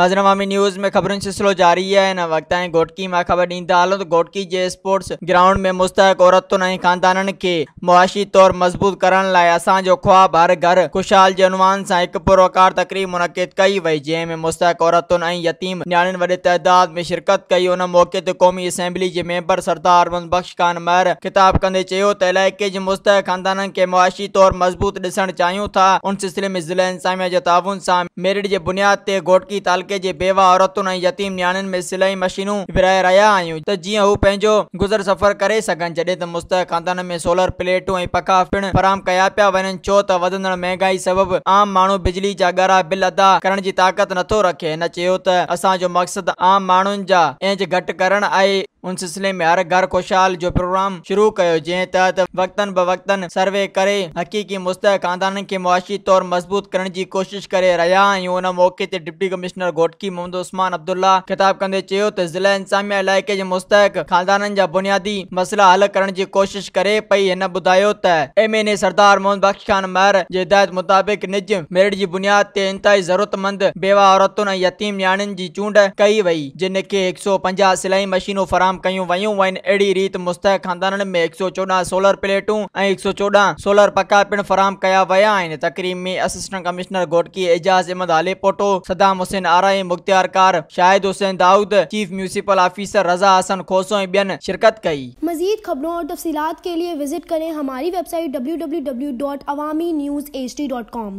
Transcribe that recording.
ناظرين عوامي نيوز ۾ خبرن جو سلسلو جاري آهي. هن وقت تائين گهوٽڪي مان خبر ڏيندا هلون ته گهوٽڪي جي اسپورٽس گرائونڊ ۾ مستحق عورتن ۽ خاندانن کي معاشي طور مضبوط ڪرڻ لاء اسان جو خواب هر گهر خوشحال جي عنوان سان هڪ پروقار تقريب منعقد ڪئي وئي جنهن ۾ مستحق عورتن ۽ يتيم نياڻين وڏي تعداد ۾ شرڪت ڪئي. ان موقعي تي قومي اسيمبلي جي ميمبر سردار محمد بخش خان مهر خطاب ڪندي چيو ته علائقي جي مستحق خاندانن کي معاشي طور مضبوط ڏسڻ چاهيون ٿا. ان سلسلي ۾ ضلعي انتظاميا جي تعاون سان ميرٽ جي بنياد تي گهوٽڪي تعلقي جي بيواهه عورتن ۽ يتيم نياڻين ۾ سلائي مشينون ورهائي رهيا آهيون ته جيئن هو پنهنجو گذر سفر ڪري سگهن جڏهن ته مستحق خاندانن ۾ سولر پليٽون ۽ پکا پڻ فراهم ڪيا پيا وڃن ڇو ته وڌندڙ مهانگائي سبب عام ماڻهو بجلي جا ڳرا بل ادا ڪرڻ جي طاقت نٿو رکي. هن چيو ته اسان جو مقصد عام ماڻهن جا اهنج گهٽ ڪرڻ آهي. ان سلسلي ۾ هر گهر خوشحال جو پروگرام شروع ڪيو جنهن تحت وقتن به وقتن سروي ڪري حقيقي مستحق خاندانن کي معاشي طور مضبوط ڪرڻ جي ڪوشش ڪري رهيا آهيون. ان موقعي تي ڊپٽي ڪمشنر گهوٽڪي محمد عثمان عبدالله خطاب ڪندي چيو ته ضلعي انتظاميا علائقي جي مستحق خاندانن جا بنيادي مسئلا حل ڪرڻ جي ڪوشش ڪري پئي. هن ٻڌايو ته ايم اين اي سردار محمد بخش خان مهر جي هدايت مطابق نج ميرٽ جي بنياد تي انتهائي ضرورتمند بيواهه عورتن ۽ يتيم نياڻين جي چونڊ ڪئي وئي. جن کي 150 سلائي مشينون فراهم ڪيون ويون آهن. اهڙي ريت مستحق خاندانن ۾ 114 سولر پليٽون ۽ 114 سولر پکا پڻ فراهم ڪيا ويا آهن. تقريب ۾ اسسٽنٽ ڪمشنر گهوٽڪي اعجاز احمد هاليپوٽو، صدام حسين آرائين، مختيارڪار Shahid Hussain Daud, chief municipal officer Raza Hassan Khoso ۽ ٻين شرڪت ڪئي. مزيد خبرون اور تفصيلات کے لئے وزٹ کریں ہماری ویب سائٹ www.awamiNewsHD.com.